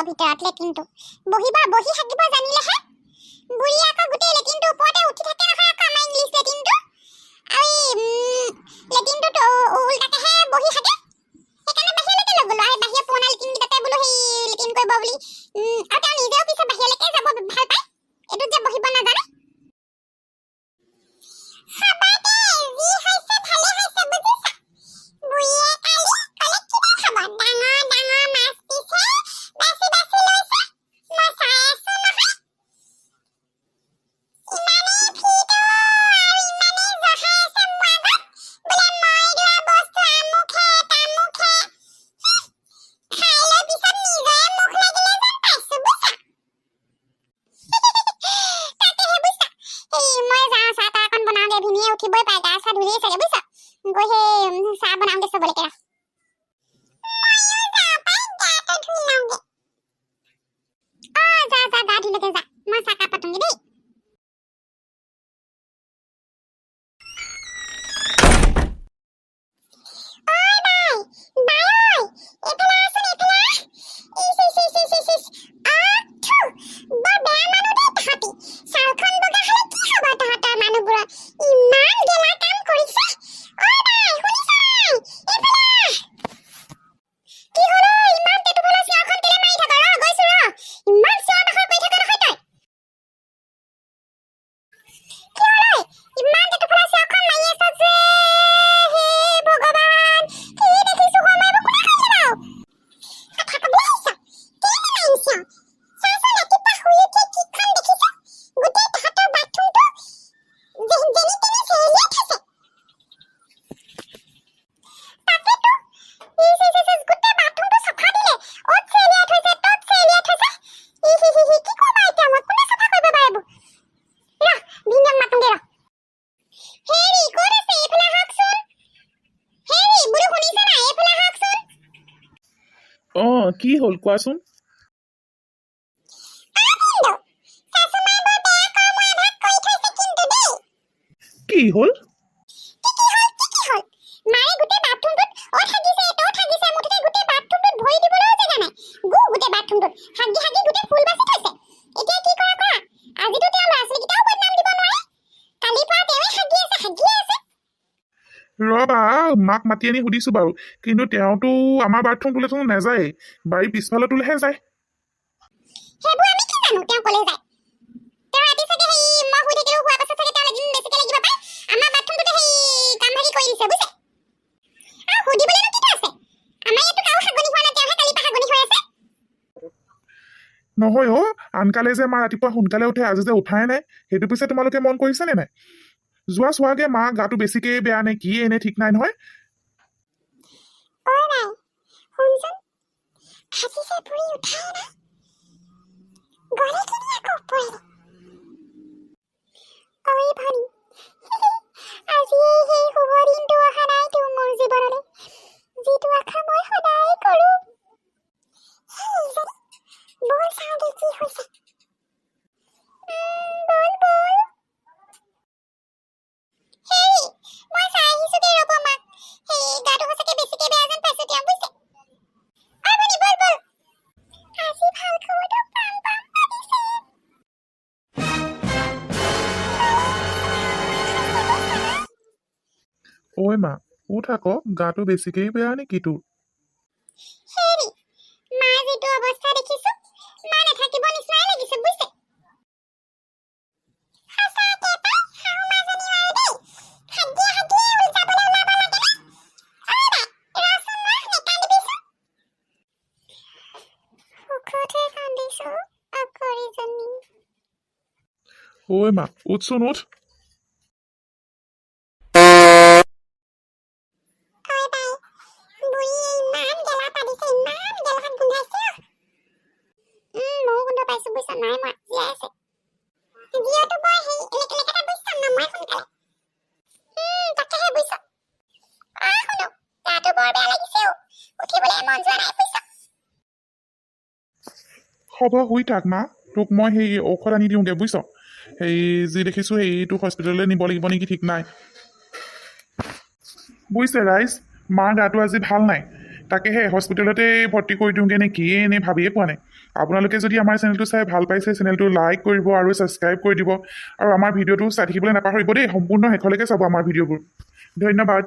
ভিতৰত লেট্ৰিনটো বহিব, বহি থাকিব জানিলেহে। বুঢ়ীয়ে আকৌ গোটেই লেট্ৰিনটোৰ ওপৰতে উঠি থাকে নহয় আকৌ, আমাৰ ইংলিছ লেট্ৰিনটো। আৰু এই লেট্ৰিনটোত উল্টাকেহে বহি থাকে। সেইকাৰণে বাহিৰলৈকে লৈ গ'লো আৰু বাহিৰৰ পুৰণা লেট্ৰিনকেইটাতে বোলো সেই লেট্ৰিন কৰিব বুলি। আৰু তেওঁ নিজেও পিছে বাহিৰলৈকে যাব ভাল পায়, এইটোত যে বহিব নাজানে। হ'ব দে, যি হৈছে ভালে হৈছে, বুজিছা? বুঢ়ীয়ে কালি ক'লে কিবা খাব, ডাঙৰ ডাঙৰ মাছ পিচহে বাছি বাছি লৈছে। মই চাই আছো নহয়, ইমানেই ফিটো আৰু ইমানেই জহাই আছে মোৰ আগত, বোলে মই লোৱা বস্তু আমুকহে তামুকহে। খাই লৈ পিছত নিজৰে মুখ লাগিলে যেন পাইছো, বুজিছা? তাকেহে বুজিছা। এই মই যাওঁ, চাহ তাহ অকণ বনাওঁগে। ভিনিয়ে উঠিবই পায়, গা চা ধুলেই চাগে, বুজিছা? গৈ সেই চাহ বনাওঁগে চবলৈকে। ময়ো যাওঁ পাই, গাটো ধুই লওঁগে। অ যা যা, গা ধুই যা, মই চাহ কাপ পাতোংগে দেই। ঐ বাই, বাই ঐ, এইফালে আহচোন, এইফালে আহ। ইচ ইচ ইচ ইচ ইচ ইচ, আহ থু, বৰ বেয়া মানুহ দেই তহঁতি। ছালখন বগা হ'লে কি হ'ব তহঁতৰ মানুহবোৰৰ? ইমান গেলা কাম কৰিছে। ঐ বাই, শুনিছ নাই? এইফালে আহ। কি হ'ল ঐ? ইমান টেটুফলা চিঞৰখন কেলে মাৰি থাক? ৰ, গৈছো ৰ। ইমান চিঞৰ বাখৰ কৰি থাক নহয় তই। কি হ'ল ঐ? ইমান টেটুফলা চিঞৰখন মাৰি আছ যে? হে ভগৱান, কি দেখিছো মই? এইবোৰ কোনে কৰিলে বাৰু? কথা ক'বলৈ আহিছ? কেলে মাৰিম চিঞৰ? চাচোন, ৰাতিপুৱা শুই উঠি কিখন দেখিছ, গোটেই তহঁতৰ বাথৰুমটো যেনি তেনি চেৰেলিয়াই থৈছে। তাকেতো, ইচ ইচ ইচ ইচ, গোটেই বাথৰুমটো চাফা দিলে অ'ত চেৰেলিয়াই থৈছে, ত'ত চেৰেলিয়াই থৈছে। ইচ ইচ ইচ, কি ক'ম আৰু এতিয়া মই? কোনে চাফা কৰিব বাৰু এইবোৰ? ৰ, ভিনিয়ক মাতোংগে ৰ। হেৰি, ক'ত আছে? এইফালে আহকচোন। হেৰি বোলো, শুনিছে নাই? এইফালে আহকচোন। অ, কি হ'ল কোৱাচোন? অ ভিনদেউ, শাশুমাই বৰ বেয়া কৰ্ম এভাগ কৰি থৈছে কিন্তু দেই। কি হ'ল? কি কি হ'ল, কি কি হ'ল? মায়ে গোটেই বাথৰুমটোত অ'ত হাগিছে, ত'ত হাগিছে, মুঠতে গোটেই বাথৰুমটোত ভৰি দিবলৈও জেগা নাই। গোটেই বাথৰুমটোত হাগি হাগি গোটেই ফুল বাচি থৈছে। এতিয়া কি কৰা কৰা। আজিতো তেওঁ ল'ৰা ছোৱালীকেইটাও বদনাম দিব নোৱাৰে। কালিৰ পৰা তেওঁৱে হাগি আছে, হাগিয়ে আছে। ৰবা, মাক মাতি আনি সুধিছো বাৰু, কিন্তু তেওঁতো আমাৰ বাথৰুমটোলেচোন নাযায়, বাৰীৰ পিছফালটোলেহে যায়। সেইবোৰ আমি কি জানো তেওঁ ক'লে যায়? তেওঁ ৰাতি চাগে সেই মই শুই থাকিলো, শোৱাৰ পাছত চাগে তেওঁ লেট্ৰিন বেছিকে লাগিব পায়, আমাৰ বাথৰুমটোতে সেই কাম ভাগি কৰি দিছে, বুজিছে? আৰু সুধিবলৈনো কিটো আছে? আমাৰ ইয়াততো কাৰো হাগনি হোৱা নাই, তেওঁহে কালিৰ পৰা হাগনি হৈ আছে। নহয় অ', আনকালে যে মা ৰাতিপুৱা সোনকালে উঠে, আজি যে উঠাই নাই, সেইটো পিছে তোমালোকে মন কৰিছা নে নাই? যোৱা চোৱাগে, মা গাটো বেছিকে বেয়া নে কি এনে ঠিক নাই নহয়। ঐ বাই, শুনচোন, আজি যে বুঢ়ী উঠাই নাই, গ'লে কিনি আকৌ ওপৰেৰে। ঐ ভনী, আজি সেই শুভ দিনটো অহা নাইতো মোৰ জীৱনলৈ, যিটো আশা মই সদায় কৰোঁ। সেইজনী, ব'ল চাওঁগে কি হৈছে। ব'ল ব'ল। হেৰি, মই চাই আহিছোগে ৰ'ব মাক। সেই গাটো সঁচাকে বেছিকে বেয়া যেন পাইছো তেওঁ, বুজিছে? ঐ ভনী, ব'ল ব'ল। আজি ভাল খবৰটো পাম পাম লাগিছে। ঐ মা, উঠ আকৌ, গাটো বেছিকেই বেয়া নেকি তোৰ? হেৰি, মা যিটো অৱস্থা দেখিছো, মা নাথাকিব নিচিনাই লাগিছে, বুজিছে? সঁচাকে পাই, শাহু মাজনীও আৰু দেই, হাগিয়ে হাগিয়ে উলজাবলৈ ওলাব লাগেনে? ঐ বাই, ৰচোন ৰ, নেকান্দিবিচোন। সুখতহে কান্দিছো, আঁকৰীজনী। ঐ মা, উঠচোন উঠ। ঐ বাই, বুঢ়ীয়ে ইমান গেলা পাদিছে, ইমান গেলাত গোন্ধাইছে অ'। ময়ো গোন্ধ পাইছো, বুজিছ? নাই মৰা, জীয়াই আছে। জীয়টো বৰ হেৰি লেকেলেকেটা, বুজিছ? নমৰে সোনকালে। তাকেহে, বুজিছ? আহ শুনো, গাটো বৰ বেয়া লাগিছে অ', উঠিবলৈ মন যোৱা নাই, বুজিছ? হ'ব, শুই থাক মা, তোক মই সেই ঔষধ আনি দিওঁগে, বুজিছ? সেই যি দেখিছো, সেই তোক হস্পিটেললৈ নিব লাগিব নেকি ঠিক নাই। বুজিছে ৰাইজ, মাৰ গাটো আজি ভাল নাই। তাকেহে হস্পিটেলতে ভৰ্তি কৰি দিওঁগৈ নে কিয়ে নে ভাবিয়ে পোৱা নাই। আপোনালোকে যদি আমাৰ চেনেলটো চাই ভাল পাইছে, চেনেলটো লাইক কৰিব আৰু ছাবস্ক্ৰাইব কৰি দিব আৰু আমাৰ ভিডিঅ'টো চাই থাকিবলৈ নাপাহৰিব দেই। সম্পূৰ্ণ শেষলৈকে চাব আমাৰ ভিডিঅ'বোৰ। ধন্যবাদ।